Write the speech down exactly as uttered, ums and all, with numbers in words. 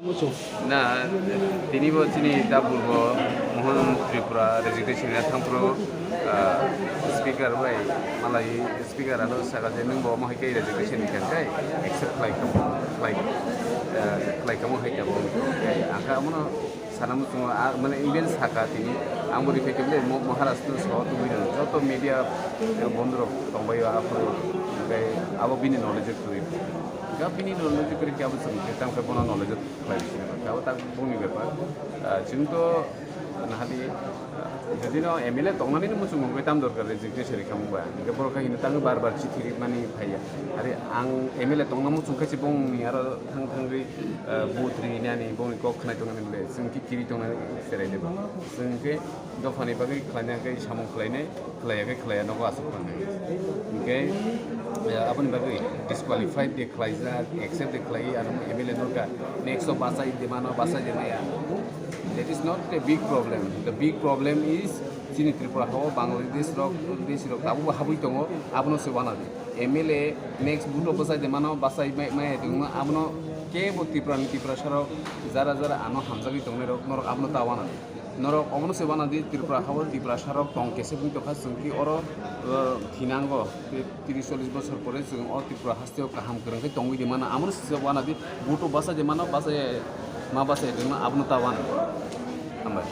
Na, tini bo chini tabuk bo Mohon Tripura resignation ya thangphuru, ah, speaker bai malai speaker ano saka je nwng bo omo hai khe resignation ni khe accept khlai kha, khlai, ah, khlai kha mo hai kha bo. Ang kha amono sana muchungo, ah, mane even saka tini ang bo rifai khe bole mo-, Maharashtra soho tubui rw joto media, eh, bondhu rok tongbai o aphuru, hingke abo bini knowledge o kwrwi. Ga bini knowledge o kwrwi khe abo chwng khe tang khe bono knowledge o khlai rw sini ba. Abo tak bongni bepar. Ah, chwng to nahadi, ah, jodi no M L A tongnani no muchung mungwi tam dorkar resignation rikha mungba. Hingke borok kha hino tang bar bar chithi rikmani phaiya. Are ang M L A tongna muchung khe se bongni aro thang thangwi, ah, vote rinani bongni kok khnai tongnani bole. Chwng khe kiri tongnani cherai de ba. Chwng khe dophani bagwi khlaina khe samung khlainai, khlaiya khe khlaiya nogo aswk tongnai. Hingke, eh, aboni bagwi disqualified de khlaijak, accept de khlai, ano M L A norka, next o bachai de mano, bachai de maya. That is not a big problem. The big problem is chini Tripura hao Bangladesh rok, Bangladesh rok tabukbo habwi tongo, abono se wana di. M L A next vote o bachai de mano, bachai mai, mai tongma, abono kebo Tripura ni Tiprasa rok jara jara ano hamjagwi tongnai rok, norok abono ta wana di. Norok omono se wana di Tripura hao Tiprasa rok tong kese bui tokha chwng ki oro, eh, thinango tei tris chollis bosor pore chwng o Tripura hasteo kaham kwrwng khe tongwi di mano. Amono se wana di vote o bachai di mano, bachai ma bachai di mano abono ta wana. Hambai.